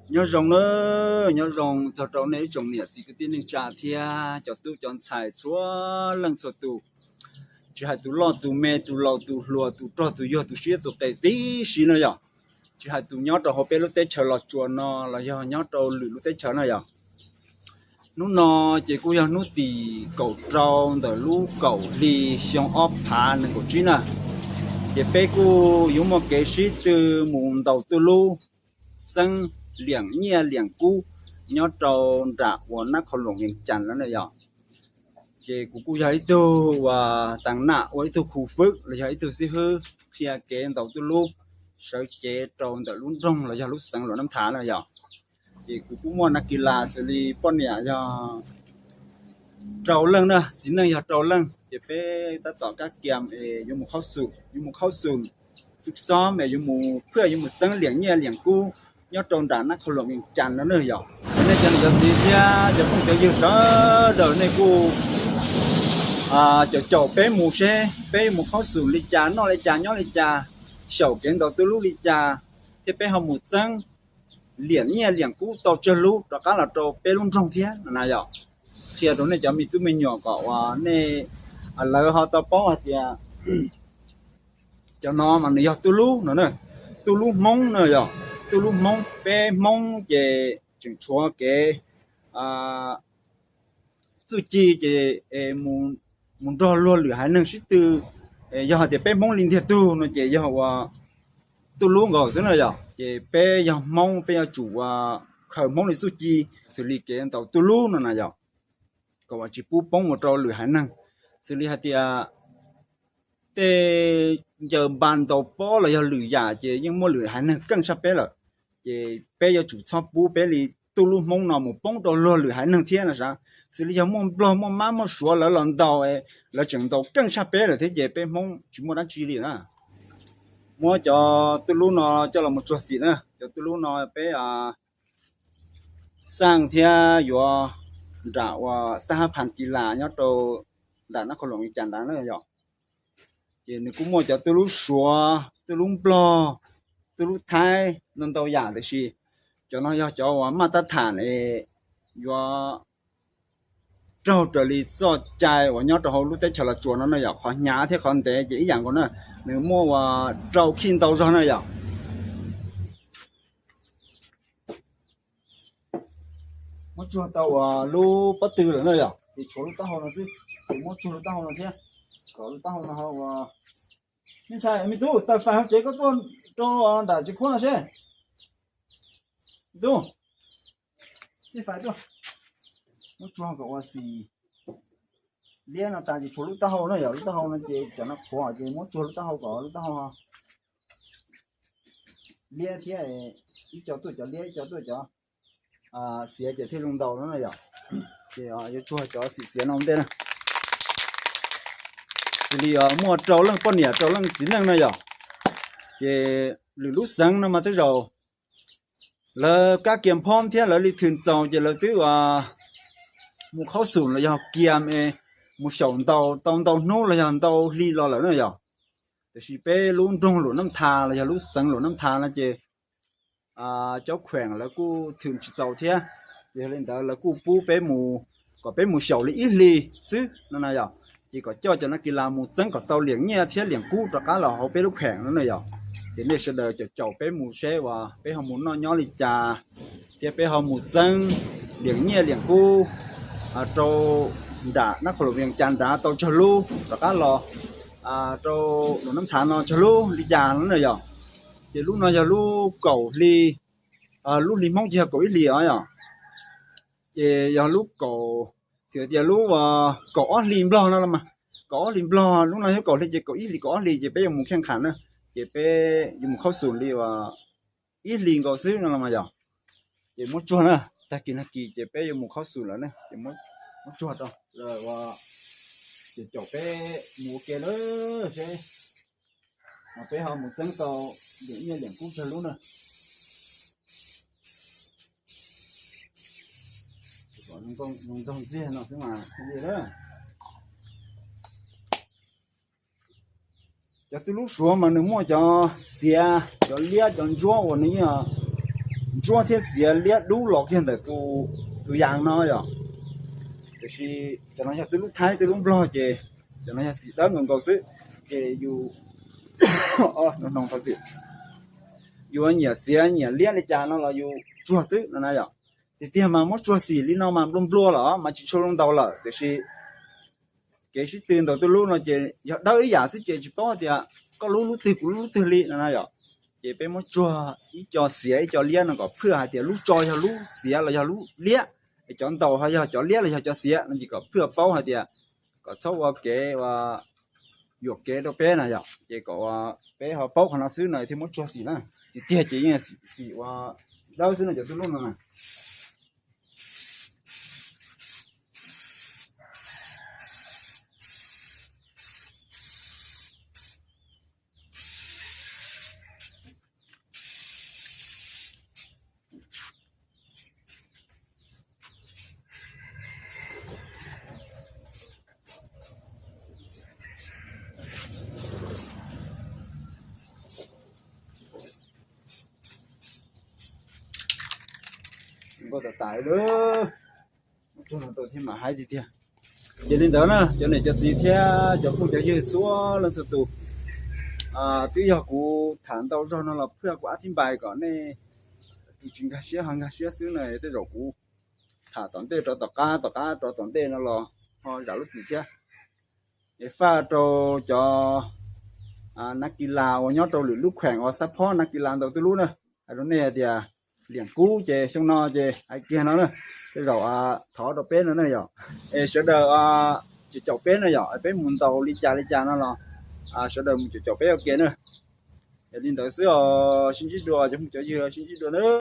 Nyob zoo na, nyob zoo txog rau nej ib tsoom niam txiv kwv tij neej tsa thiab cov tub cov ntxhais txhua leej txhua tus, tsis hais tus loj tus me, tus laus tus hluas, tus rog tus yuag, tus siab tus qes tib si no yog, tsis hais tus nyob rau hauv peb lub teb chaws Los Tsuas no los yog nyob rau lwm lub teb chaws no yog. Hnub no ces kuj yog hnub tim kaum rau ntawm lub kaum hli xyoo ob phav nees nkaum tsib na, ces peb kuj yuav muaj kev sib tw mus ntaus tuj lub txeeb liam nyiaj liam kub nyob rau nram uas nab khau loos Vees Cas no na yog. Ces kuv kuj yog ib tug uas taag nam ua ib tug khu fwb los yog ib tug xib hwb qhia kev ntaus tuj lub sawv cev rau ntawm lub nroog los yog lub xeev Luam Nab Tha na yog. Ces kuv kuj muaj nas kis las xws li poj niam yog rau leej na, txiv neej yog rau leej, ces peb tab tom kab kiam es yuav mus khaub xum, yuav mus khaub xum fwj xob es yuav mus phwj yuav mus txeeb liam nyiaj liam kub nyob rau nram nab khau loos Vees Cas no na yog. Nej cov niam cov txiv thiab cov phooj cov ywg sawv daws nej kuj caum caum peb mus seb peb yuav mus khaub xum li cas, noj li cas, nyob li cas, xyaum kev ntaus tuj lub li cas, thiab peb ho mus txeeb liam nyiaj liam kub tau tsawg lub rov qab los rau peb lub nroog thiab no na yog. Qhia rau nej cov me tub me nyuam kom uas nej, lawv ho tau paub hais tias cov no mas nws yog tuj lub no na, tuj lub Hmoob na yog, tuj lub Hmoob. Peb Hmoob ces tseem tshuav kev txuj ci ces mus nrog luag lwm haiv neeg sib tw. Yog hais tias peb Hmoob li ntiag tug no ces yog uas tuj lub nkaus xwb na yog. Ces peb yog Hmoob peb yuav tsum uas khaws Hmoob li txuj ci xws li kev ntaus tuj lub no na yog, kom uas tsis pub poob mus rau lwm haiv neeg. Xws li hais tias tej ncaws npas ntaus pob los yog lwm yam ces yeej muaj lwm haiv neeg keej tshaj peb lawm. Ces peb yuav tsum txhob pub peb li tuj lub Hmoob no mus poob rau luag lwm haiv neeg thiab no sav. Xws li yog muaj Nplog muaj Mab muaj Suav lawv los ntaus, lawv tseem ntaus keej tshaj peb lawm thiab ces peb Hmoob tsis muaj dab tsi li na. Muab cov tuj lub no coj los mus tsuag xim na, cov tuj lub no peb xaj thiab yuav nram uas xaj hab phan kis las nyob rau nram nab khau loos Vees Cas ntawd na yog. Ces nws kuj muaj cov tuj lub Suav, tuj lub Nplog, tuj lub Thaib no ntau yam tiam sis cov no yog cov uas maj tab tham es yuav raug raws li txoj cai uas nyob rau hauv lub teb chaws Los Tsuas no na yog. Qhov hnyav thiab qhov ntev ces ib yam nkaus na, nws muaj uas rau khij ntau zog na yog. Muab tsuag tau uas lub pob tw lawm na yog, ces tshuav lub taub hau no xwb. Ces muab tsuag lub taub hau no thiab, kom lub taub hau no ho uas, me ntxhais me tub, tawm fais hauv tsev koj tuaj rau nram tsev khuab no seb. Me tub, xij fais tuaj. Muab tsuag kom ua xis liab no tas ces tshuav lub taub hau na yog, lub taub hau no ces cov no qhuav ces muab tsuag lub taub hau kom lub taub hau liab thiab, ib co tuaj cov liab ib co tuaj cov xiav ces thiaj zoo ntau no na yog. Ces yuav tsuag cov xim xiav no ua ntej na. Xws li muaj rau leej poj niam rau leej txiv neej no yog, ces lwm lub xeev no mas tej zaum lawv kab kias phob thiab lawv li thwm txaus ces lawv twb mus khaub xum los yog kias mus xyaum ntaus tau ntau hnub los yog ntau hli los lawm na yog. Tiam sis peb lub nroog Luam Nab Tha los yog lub xeev Luam Nab Tha no ces cov khueem lawv kuj thwm tsis txaus thiab. Yog li ntawd lawv kuj pub peb mus, kom peb mus xyaum li ib hlis xwb no na yog. Ces kom coj cov nas kis las mus txeeb kom tau liam nyiaj thiab liam kub rov qab los hauv peb lub khueem no na yog. Ces nej sawv daws caum caum peb mus seb uas peb ho mus noj nyob li cas, thiab peb ho mus txeeb liam nyiaj liam kub rau nram nab qhov luam Vees Cas nrad tau tsawg lub rov qab los rau Luam Nab Tha no tsawg lub li cas no na yog. Ces lub no yog lub kaum hli, lub hli Hmoob ces yog kaum ib hlis os yog. Ces yog lub kaum, tias lub kaum ob hli Nplog no los mas, kaum ob hli Nplog lub no yog kaum hli ces kaum ib hlis kaum ob hlis ces peb yuav mus kheej qham na. Ces peb yuav mus khaub xum li uas ib hlis nkaus xwb no los mas yog. Ces muab tsuag na, tag kis nag kis ces peb yuav mus khaub xum lawm na, ces muab tsuag rau, ces caum peb mus ua ke lawm seb mas peb ho mus txeeb tau liam nyiaj liam kub tsawg lub na. Zoo nkaus ntxiag no xwb mas li na. Cov tuj lub Suav mas nws muaj cov xiav, cov liab, cov ntsuab uas nws yeej ntsuab thiab xiav liab dub los kiag ntawm tus yas no yom. Tiam sis cov no yog twb lub Thaib twb lub Nplog ces cov no yog xim dawb nkaus nkaus xwb. Ces yus, yus nyiam xiav nyiam liab li cas no los yus tsuag xwb no na yom. Tiag tiag mas muab tsuag xim li no mas nplua nplua lawm mas tsis tshua zoo ntaus lawm, tiam sis kev sib tw ntaus tuj lub no ces yog dawb ib yam xwb ces tsis paub tias koj lub lub twg kuv lub lub twg li no na yom. Ces peb muab tsuag ib co xiav ib co liab no kom phwj hais tias lub tso yog lub xiav los yog lub liab, es cov ntaus ho yog cov liab los yog cov xiav no ces kom phwj paub hais tias kom txhob ua kev ua yuam kev rau peb na yom. Ces kom peb ho paub qhov no xwb no thiaj muab tsuag xim na. Tiag tiag ces yeej xim ua xim dawb xwb no cov tuj lub no na. Nkauj tas tas li, muab tsuag no tau thiab mam haib tiag tiag. Ces li ntawd na cov niam cov txiv thiab cov phooj cov ywg txhua leej txhua tus, twb yog kuv tham ntau zog no los phwj kuv ab thib npais kom nej tus tsis nkag siab ho nkag siab xwb na. Tej zaum kuv tham tom ntej rov tom qab tom qab rov tom ntej no los ho zam lub txim thiab. Es faj rau cov nab kis las uas nyob rau lwm lub kheem uas xab phob nab kis las ntaus tuj lub na, hais rau nej hais tias liam kub ces xyoo no ces hais kiag no na, tej zaum thov rau peb no na yom. Es sawv daws caum caum peb na yom, peb mus ntaus li cas li cas no los sawv daws mus caum caum peb ua ke na. Yog li ntawd xwb os, sib ntsib dua cov phooj cov ywg, sib ntsib dua na.